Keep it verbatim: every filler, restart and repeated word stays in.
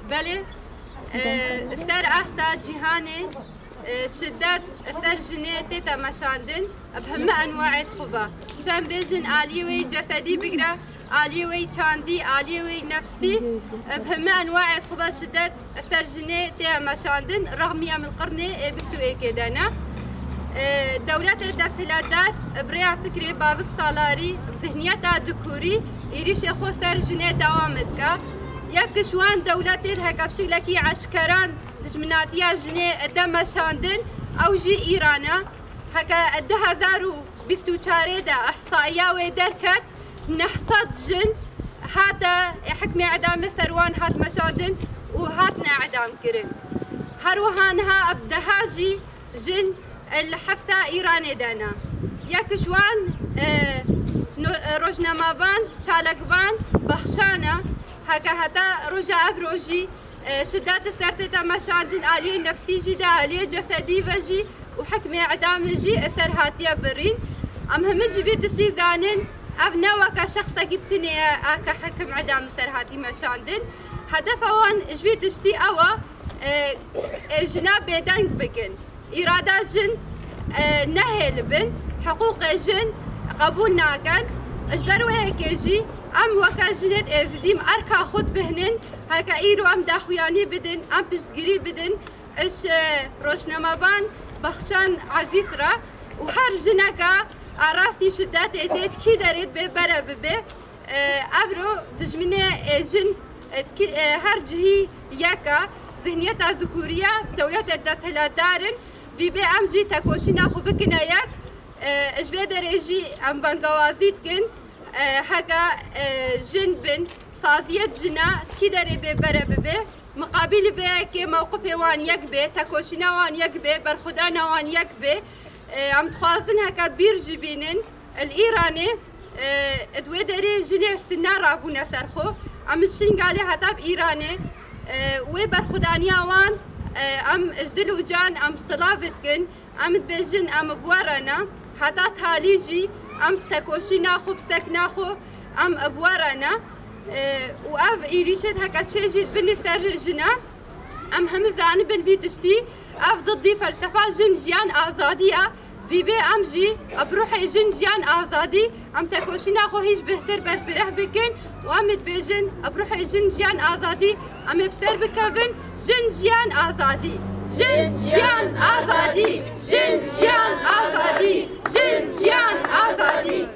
Belê, e, ser ehsa cîhanê, e, şiddet ser jinê tête meşandin, bi hemî enwaê xwe ve. Çend bêjin aliyê wê cesedî bigire, aliyê wê çandî, aliyê wê nefsî, bi hemî enwaê xwe ve şiddet ser jinê tê meşandin, rexmî em li qirnê ê bîst û êkê de ne. E, dewletê desthilatdar bi rêya fikrê bavik salarî, bi zihniyeta dikûrî êrîşê xwe ser jinê dewam dike. Yek ji wan dewletê heke bi şiklekî eşkeran dijminatiya jinê de meşandin, ew jî Îran e. Heke du hezar û bîst û çarê de ihsaiya wê derket, neh sed jin hate hikmê idamê ser wan hat meşandin û hatine idamkirin. Her wiha niha bi deha jî jin li hepsa Îranê de ne. Yek ji wan, e, no-, e, rojnamevan, çalakvan Bexşan e. Heke heta roja evro jî, e, şiddet ser tête meşandin, aliyê nefsî jî de, aliyê cesedî ve jî û hikmê idamê jî ser hatiye birîn. Em hemî ji vî tiştî zanin, ev ne weke şexsekî bi tinê ye, a ke hikim idam ser hatî meşandin. Hedefa wan ji vî tiştî ew e, e, e, jina bêdeng bikin. Îrada jin, e, nehêlibin, hiqûqê jin qebûl nakin. Ji ber wê yekê jî em weke jinêd êzidî em erka xwe dibihnin, heke îro em daxuyanî bidin, em piştgirî bidin, ji, e, rojnamevan Bexşan Ezîz re û her jineke a rastî şidetê tê di kî derê dibe bere bibe. E, evro dijminê, e, jin, e, ki, e, her cihî yek e, zihniyeta zikûrî ye, dewletê desthilatdar in, vî bê em jî tekoşîna xwe bikine yek. E, ji vê derê jî em bangewazî dikin, e, heke, e, jin bin, saziyê jina kî derê bê bere bibe, miqabîlî vê yekê mewqifê wan yek bê, tekoşîna wan yek bê, berxwedana wan yek bê. E, em dixwazin heke bîr jî bînin, li Îranê, e, di wê derê jinê Sinne rabûne ser xwe. Em ji Şingalê heta bi Îranê, e, wê berxwedaniya wan, e, em ji dil û can em silav dikin. Em dibêjin em bi we re ne. Heta talî jî em tekoşîna xwe, bi sekna xwe em bi we re ne. E, û ev êrîşê heke çê jî dibinî ser jina. Em hemî zanibin vî tiştî, ev diddî felsefa jin jiyan azadî ye. Vî bê em jî bi ruhê jin jiyan azadî, em tekoşîna xwe hîç bêhtir berfireh bikin û em ê dibêjin bi ruhê jin jiyan azadî, em ê bi ser bikevin. Jin jiyan azadî! Jin jiyan azadî! Jin jiyan azadî! Jin jiyan azadî!